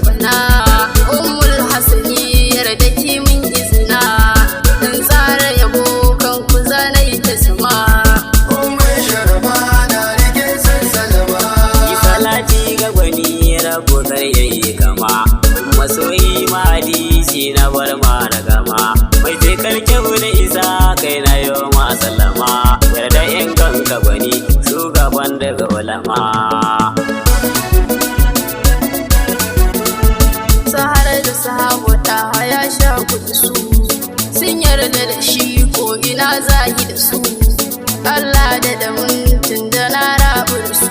Rabana. Ummul Hasani, yarda ki min izina, in tsara yabo kan ku zanai ta sama. Ummul Sharaba na rike san salama. Yi salati ga gwani, rabu kar yayi kama. Masoyi mahadi shi na bar ma da gama. Mai cikar kyau da isa, kai na yo ma sallama. Yarda in kanka gwani, shugaban daga ulama. Sahara da sahabu ta ya sha kuɗi, su sun yarda da shi, ko ina zahi da su. Allah da da mun tun da na rabu da su,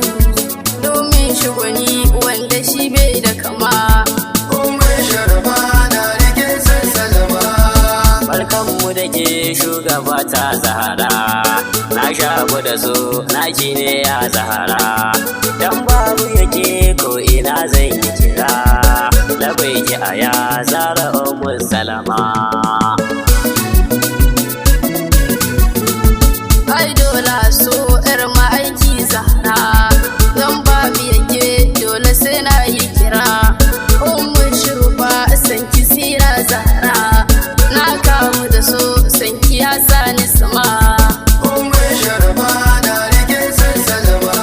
domin shi gwani wanda shi bai da kama. Ummul Sharaba na rike san salama. Barkanmu da ke, shugaba ta Zahara. Na sha da so naki ne ya Zahara. Dan babu yake ko ina zan yi kira. Labai ki a ya Zara Ummu Salama. Ai dole a so yar ma'aiki Zahra, don babu yake dole sai na yi kira. Ummu Shurba, sanki sira Zahra, na kamu da so, sanki ya sani sama. Ummul Sharaba na rike san salama.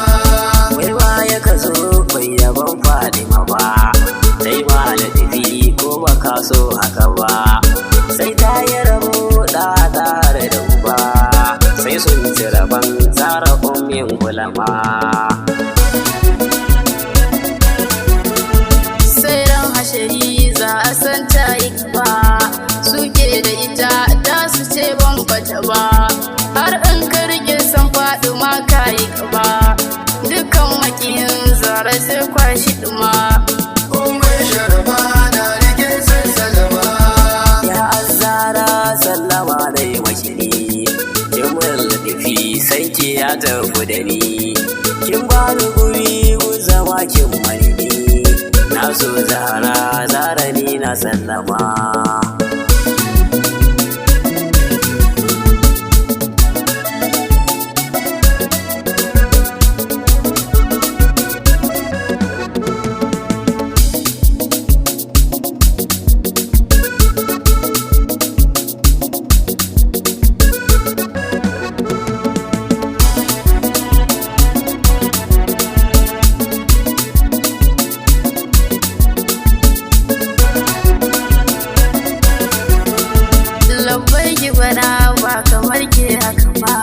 Wai ya ka zo bai yaban Fadima ba. Sai ma latifi ko ba ka so haka ba. Sai ta yi rabo da tare da uba. Sai sun ci rabon Zara ummin ulama. Sai ran hashari za a san ta yi ba, suke da ita ta su ce ban bata ba. Har in ka rike san faɗi ma ka yi gaba, dukkan makiyin Zara sai kwashi ɗuma. Ummul Sharaba na rike san salama. Ya Azzara, sallama dai mashiri. Kin mun latifi, sanki ya tafi da ni. Kin ba ni guri gun zama, kin mani. Na so Zara, Zara ni na sallama. Labbai ki gwada, ba kamar ke haka ba,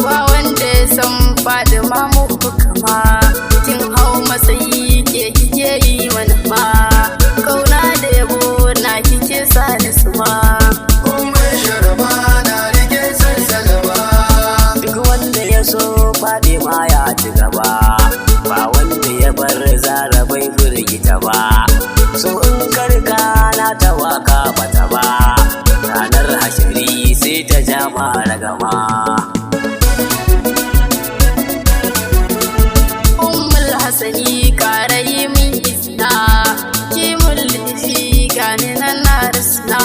ba wanda ya san faɗi ma muku kama. Kin hau matsayi, ke kike yi mana ma, kauna da yabo na kike sa ni suma. Ummul Sharaba na rike san salama. Duk wanda ya so Fadima ya ci gaba. Ba wanda ya bar Zara bai firgita ba. So in karka na ta waka bata ba. Ranar hashiri sai ta ja ragama. Ummul Hasani, kara yi min izina, ki mun lifi, gani nan na risna.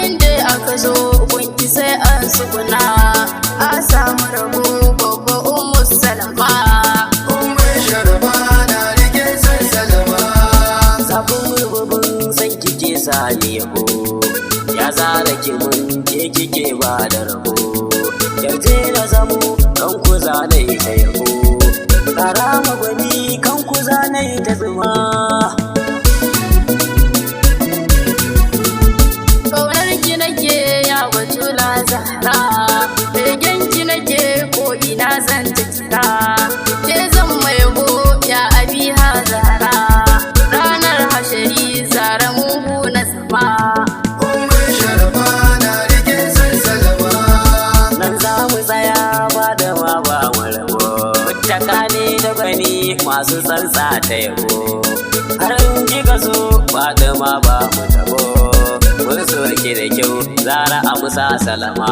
Inda aka zo gunki sai an tsuguna, a samu rabo babba, Ummu Salama. Ummul Sharaba na rike san salama. Zafin rububin san kike sa ni yabo. Ya Zara, ki mun ke kike ba da rabo. Yarje na zamo kan ku zane ta yabo. Kara magwani kan ku zane ta zuma. Kaunar ki nake ya Batula Zahra, begen ki nake, ko ina zan ta kira. Ke zan mai go ya abiha Zahra, ranar hashari Zara mugu na sama. Ummul Sharaba na rike san salama. Nan za mu tsaya ba da ma ba mu rabo. Mutaka ne da gwani masu tsantsa ta yabo. Har in kika so ba da ma ba mu tabo. Mun so ki da kyau, Zara, a musa salama.